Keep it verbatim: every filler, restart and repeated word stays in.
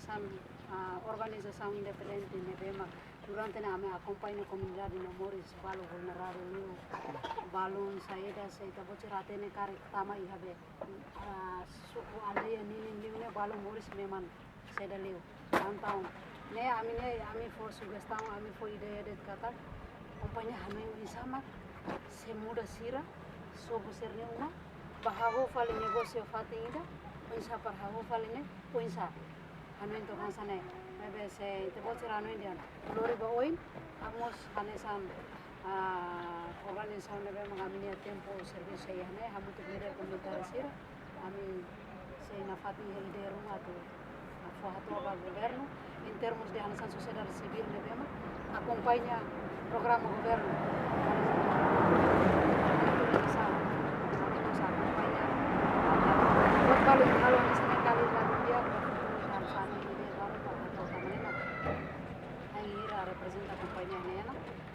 Tan, ah, organizasaun independente ne'ebé mak durante ne'e ami akompaña komunidade no moris balu vulneravel liu, balun saida, se ita-boot sira hatene karik tama iha be, ah, suku aldeia ninin liu ne'e balun moris memang saida liu. Entaun ne'e ami ne'e, ami fó sujestaun, ami fó ideia de'it katak kompañia hanoin oinsá mak sei muda sira, sobu sira-nia uma, ba hahú fali negósiu fatin ida, oinsá para hahú fali ne'e, oinsá. Hanoin took hanesan ne'e, maibé se ita-boot sira hanoin dehan lori ba oin, ami mós hanesan, ah, organizasaun ne'ebé mak ami-nia tempu servisu iha ne'e, hamutuk líder komunitáriu sira, ami sei nafatin iha ideia ruma atu, ah, fó hato'o ba governu, em termos de hanesan sosiedade sivíl ne'ebé mak akompaña programa governu. Ami mós akompaña. Buat balu halo hanesan ne'e kali la dia, hanesan ne'e ideia balu para hato'o tanba ne'e mak ami reprezenta kompañia ne'e ona.